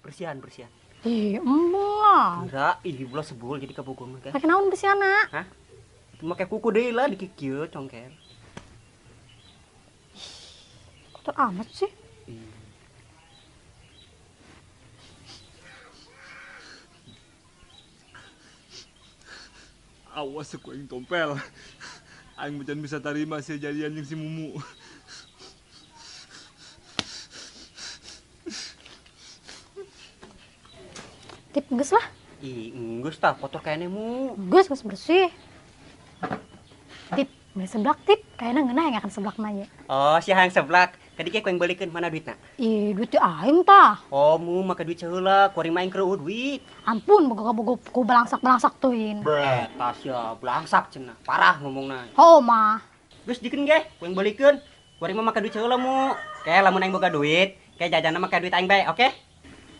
Bersihan, bersihan. Ih, embung lah. Enggak, ih ulah sebul jadi kabogoh mah kan. Make naon bersihanna? Hah? Itu make kuku deui lah dikikieu congkel. Kotor amat sih. Ih. Awas aku yang tompel. Aing macan bisa tarima sih jadian jeung si Mumu. Tip geus lah. Ih, geus tah kotor kayaknya mu. Geus geus bersih. Tip, beli seblak tip. Kayaknya ngeunah yang akan seblak mah ye. Oh, si hayang seblak. Tadi ge ku yang belikeun mana duitna? Ih, duit aing tah. Oh, mu make duit heula, kuring mah aing keur duit. Ampun, boga-boga ku belangsak-belangsak teuing. Eta sia belangsak cenah, parah ngomongna. Oh mah. Geus dikeun ge, ku yang belikeun. Kuring mah make duit heula mu. Kayak lamun aing boga duit, kayak jajanna make duit aing bae, oke?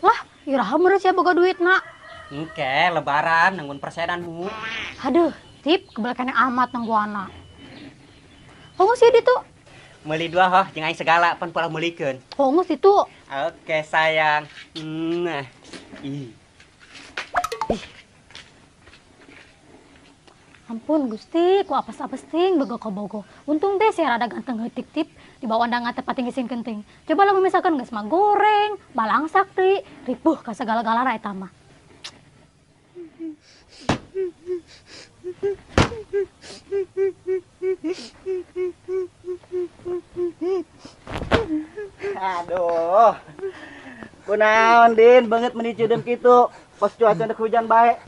Lah, iraha meureun sia boga duitna. Engke lebaran nanggun persenan mu. Aduh, tip kebelakangnya amat nangguana. Oh, sih ditu. Meuli dua hoh jeung aing segala pan pola meulikeun. Oh, geus itu. Oke, sayang. Nah. Ih. Ampun Gusti, ku apes-apes ting bogo kabogo. Untung deh sia rada ganteng heutik tip dibawa undangan teh pating isin kenting. Coba lamun misalkan geus mah goreng, balangsak deui, ripuh ka segala-galana eta mah. Aduh. Kunaon Din, banget meni cideum kitu. Pas cuaca dek hujan bae.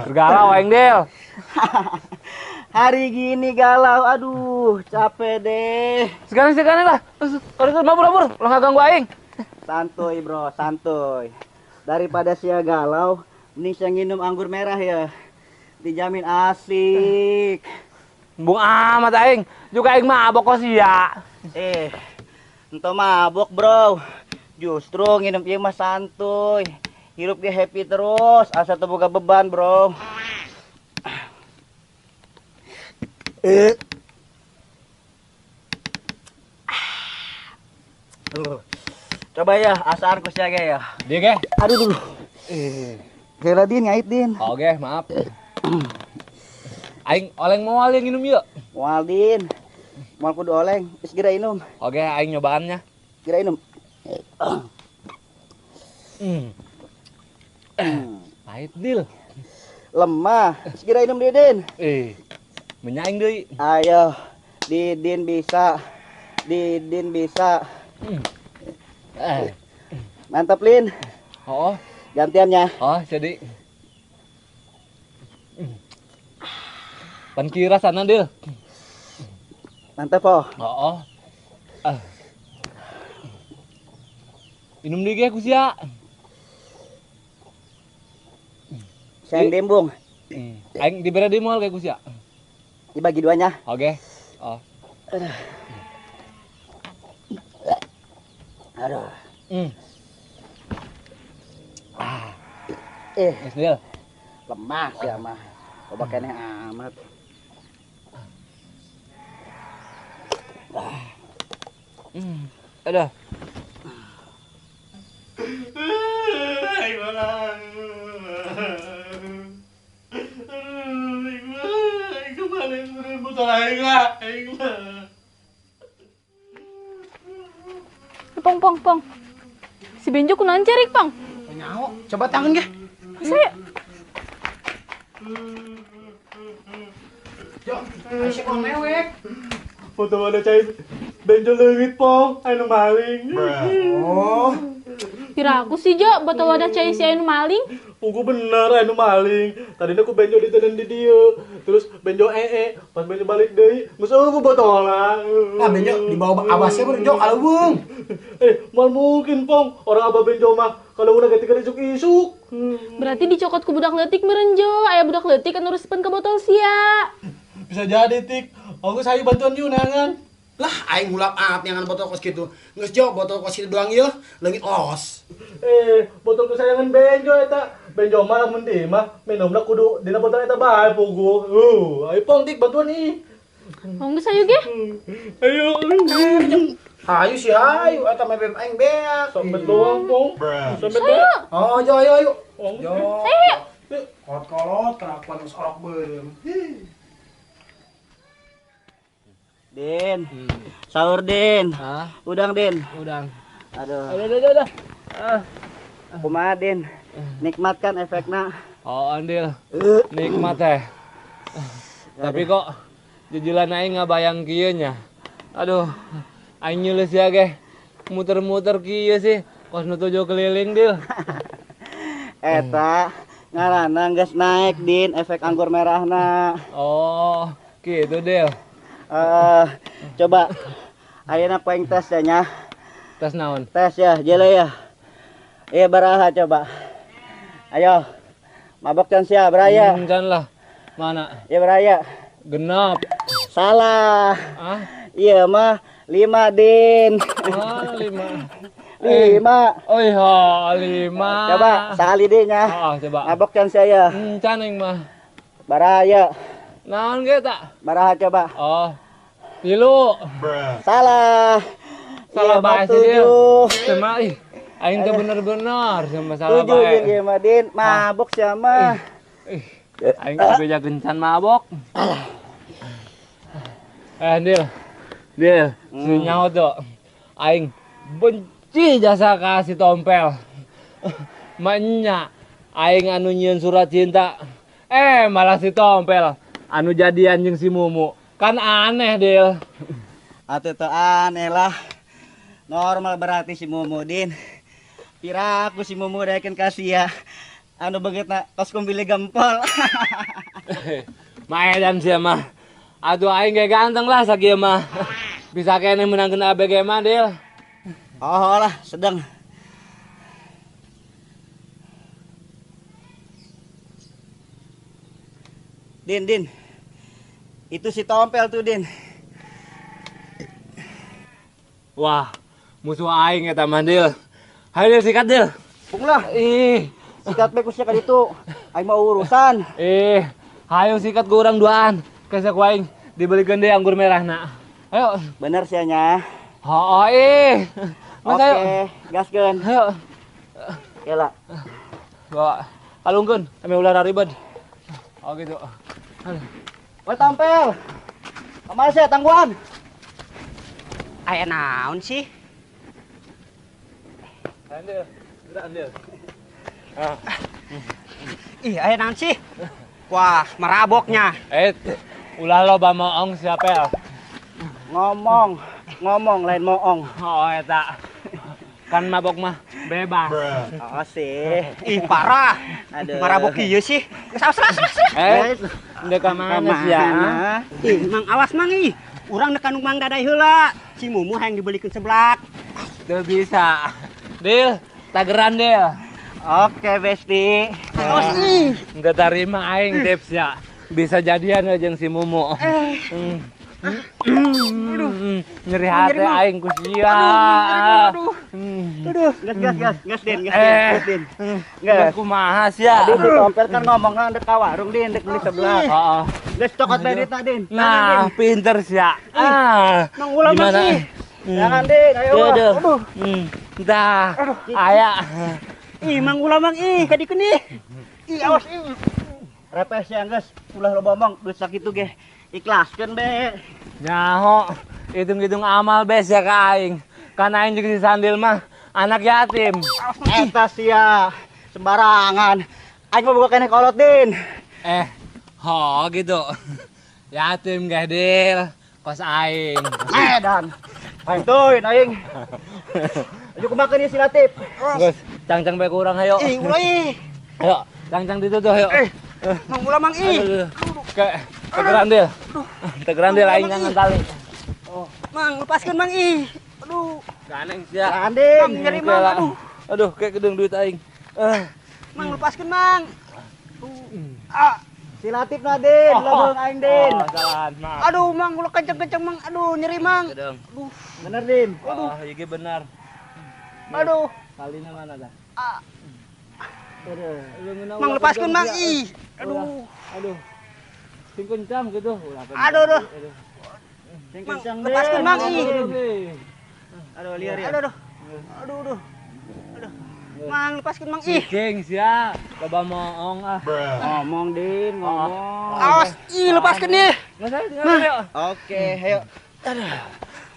Galau aing Del. Hari gini galau, aduh, capek deh. Sekarang lah. Kalau itu mabur-mabur, ulah ngaganggu aing. Santuy, bro, santuy. Daripada sia galau, mending sia nginum anggur merah ya. Dijamin asik. Embung amat aing, juga aing mabok kok sia. Ento mabok, bro. Justru nginum ieu mah santuy. Hirup ge happy terus, asa teu boga beban, bro. Coba ya, asaan ku sia ge ya. Dia ge. Aduh dulu. Kira Din ngait Din. Oke, maaf. Aing oleng moal yang minum yuk. Moal Din. Moal kudu oleng, geus geura inum. Oke, aing nyobaannya. Geura inum. Pahit Dil. Lemah, geus geura inum deui Din. Menyaing deui. Ayo, Didin bisa. Didin bisa. Mantap Lin. Oh. Gantiannya. Oh, jadi. Pan kira sana Dil. Mantap oh. Oh. Minum deui ge ku sia. Sayang dembung. Aing dibere deui moal ge ku sia. Dibagi duanya. Oke. Oh. Aduh. Aduh. Geus Dil. Lemah sia mah. Loba keneh amat. Aduh. Pong pong pong. Si Benjo kunaon cerik, Pong? Nyaho, coba tangan ge. Saya. Jo, asyik on mewek. Foto ada cai Benjo leungit, Pong, anu maling. Oh. Piraku sih, Jo, botol wadah cai si anu maling. Pugu bener anu maling. Tadinya ku Benjo ditenan di dieu. Terus Benjo pas Benjo balik deui, geus eueuh botolna. Lah Benjo dibawa abasnya beureum Jo kaleuweung. Moal mungkin, Pong. Orang abah Benjo mah kalau udah ganti isuk-isuk. Berarti dicokot ku budak leutik meureun Jo. Aya budak leutik anu resepkeun ka botol sia. Bisa jadi, Tik. Aku saya bantuan yuk neangan. Lah aing ngulap aat neangan botol kos kitu. Geus Jo, botol kos kitu doang ieu, leungit os. Botol kesayangan Benjo eta. Benjo mah lamun di mah minumna kudu dina botol eta bae pugu. Ayo Pong Tik bantuan ih. Oh, geus ayo ge. Ayo. Hayu sih hayu eta mah beb aing beak. Sampai doang, Pong. Sampai doang. Oh, jo ayo ayo. Jo. Ayo. Kolot-kolot kelakuan geus orok beureum. Din. Sahur, Din. Hah? Udang, Din. Udang. Aduh. Aduh, aduh, aduh. Kumaha, Din? Nikmat kan efekna? Oh, Andil. Nikmat teh. Tapi kok jujulan aing ngabayang kieu nya. Aduh. Aing nyeuleus ya ge. Muter-muter kieu sih. Kos nu tujuh keliling, Dil. Eta ngaranna geus naik, Din, efek anggur merahna. Oh, gitu, Dil. Coba ayeuna poing tes ya nya. Tes naon? Tes ya, jele ya. Iya baraha coba. Ayo. Mabok can sia beraya. Can lah. Mana? Iya beraya. Genap. Salah. Ah? Iya mah 5, Din. Ah, 5. 5. Oh iya, 5. Coba sekali deui nya. Oh, coba. Mabok can sia ya. Can aing mah. Baraya. Naon ge tak? Baraha coba. Oh. 3. Salah. Salah iya, bae sih dia. 7. Cuma ih, aing teh bener-bener sama salah 7 bae. 7 ge mah, Din. Mabok sia mah. Ih, aing beja gencan mabok. Dil. Dil, si nyaho tuh. Aing benci jasa ka si Tompel. Manya aing anu nyieun surat cinta. Malah si Tompel anu jadian jeung si Mumu. Kan aneh, Dil. Atuh teu aneh lah. Normal berarti si Mumu, Din. Piraku si Mumu daekeun ka sia. Anu beungeutna kos kumbili gempol. Maedan sia mah. Aduh aing ge ganteng lah sakieu mah. Bisa keneh meunangkeun ABG mah, Dil. Oh lah, sedang. Din, Din. Itu si Tompel tuh, Din. Wah, musuh aing eta mah, Dil. Hayo Dil, sikat, Dil. Pung lah. Ih, sikat bae ku sia ka ditu. Aing mau urusan. Ih, hayo sikat ku urang duaan. Kesek ku aing dibelikeun deui anggur merahna. Ayo. Bener sia nya. Hooh, ih. Mas, oke, ayo. Gaskeun. Ayo. Kela. Bawa kalungkeun, ame ulah ribet. Oh gitu. Aduh. Woi Tompel. Kemana sih tangguhan? Aya naon sih? Andil, gerak Andil. Ih, aya naon sih? Wah, maraboknya. Ulah loba moong siapa ya? Ngomong, ngomong lain moong. Oh, eta. Kan mabok mah bebas. Oh sih. Ih, parah. Aduh. Marabok ieu sih. Geus awas awas. Ndek ka mana sia? Ih, Mang awas Mang ih. Urang nek ka nu Mang Dadai heula. Si Mumu hayang dibelikeun seblak. Teu bisa. Dil, tageran Dil. Oke, Besti. Awas ih. Nggak tarima aing tips ya. Bisa jadian jeung si Mumu. Aduh, nyeri hati aing ku sia. Aduh. Aduh, gas gas gas, gas Din, gas Din, gas Din. Gas kumaha sia? Tadi si Tompel kan ngomongna ndek ka warung Din, ndek beli seblak. Heeh. Geus cokot bae duitna, Din. Nah, pinter sia. Ah. Mang ulah Mang ih. Jangan Din, ayo. Aduh. Dah. Aya. Ih, Mang ulah Mang ih, kadikeun ih. Ih, awas ih. Repes ya geus, ulah loba omong, duit sakitu ge. Ikhlaskeun be. Nyaho, hitung-hitung amal bes ya ka aing. Kan aing jeung si Sandil mah anak yatim. Eta sia sembarangan. Aing mah boga keneh kolot, Din. Ho gitu. Yatim geh, Dil. Kos aing. Edan. Pantuin aing. Ayo kumaha ieu si Latif. Geus, cangcang bae ku urang hayo. Ih, ulah ih. Ayo, cangcang ditu tuh ayo. Mang ulah Mang ih. Ke tegeran Dil. Tegeran Dil aing ngan tali. Mang lepaskeun Mang ih. Aduh. Ganeng sia. Jangan, Din. Mang nyeri Mang aduh. Aduh, kayak gedung duit aing. Mang lepaskeun Mang. Ah, si Latif na Din, leuweung aing Din. Oh, salah, maaf. Aduh Mang, ulah kenceng-kenceng Mang. Aduh, nyeri Mang. Gedung. Aduh. Bener Din. Aduh, ieu ge benar. Aduh. Talina mana dah? Aduh. Mang lepaskeun Mang ih. Aduh. Aduh. Sing kencang gitu. Aduh, aduh. Sing Mang, kencang, lepaskeun Mang ih. Aduh, liar ya. Aduh, aduh. Aduh, aduh. Aduh. Mang, lepaskeun Mang ih. Cicing sia, loba moong ah. Ngomong Din, ngomong. Awas, ih lepaskeun nih. Geus ayo tinggal yuk. Oke, ayo.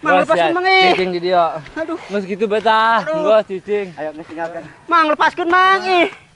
Mang, lepaskeun Mang ih. Cicing di dia. Aduh. Geus kitu betah. Geus cicing. Ayo geus tinggalkan. Mang, lepaskeun Mang ih.